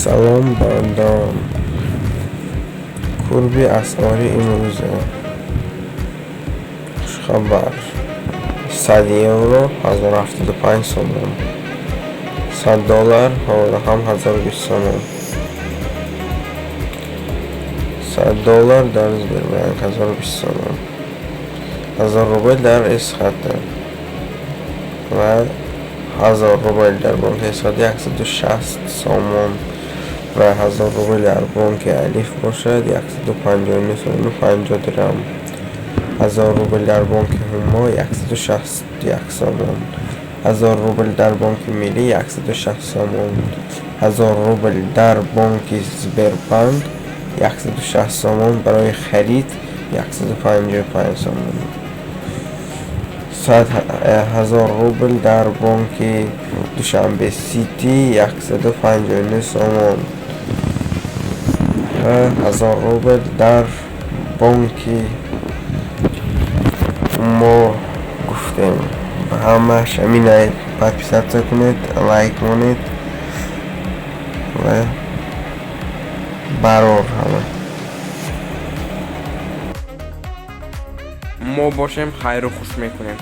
Салом, бародарон. Курби асъори имрӯза. Хушхабар: 100 евро 1075 сомон, 100 доллар 17 020 сомон, 100 доллар дар Сбербанк 1020 сомон, 1000 рубл дар Эсхата ва 1000 рубл дар бонки Эсхата 160 сомон ва 1000 рубл дар бонки Алиф бошад 159 сомону 50 дирам, 1000 рубл дар бонки Ҳумо 161 сомон, 1000 рубл дар Бонки Миллӣ 160 сомон, 1000 рубл дар бонки Сбербанк 160 сомон, барои харид 155 сомон, 1000 рубл дар бонки Душанбе Ситӣ 159 сомон ва 1000 рубл дар бонки мо гуфтем. Ҳамаш ҳамина. Подписаться кунед, лайк монед ва барор ҳама. Мо бошем, хайру хуш мекунем.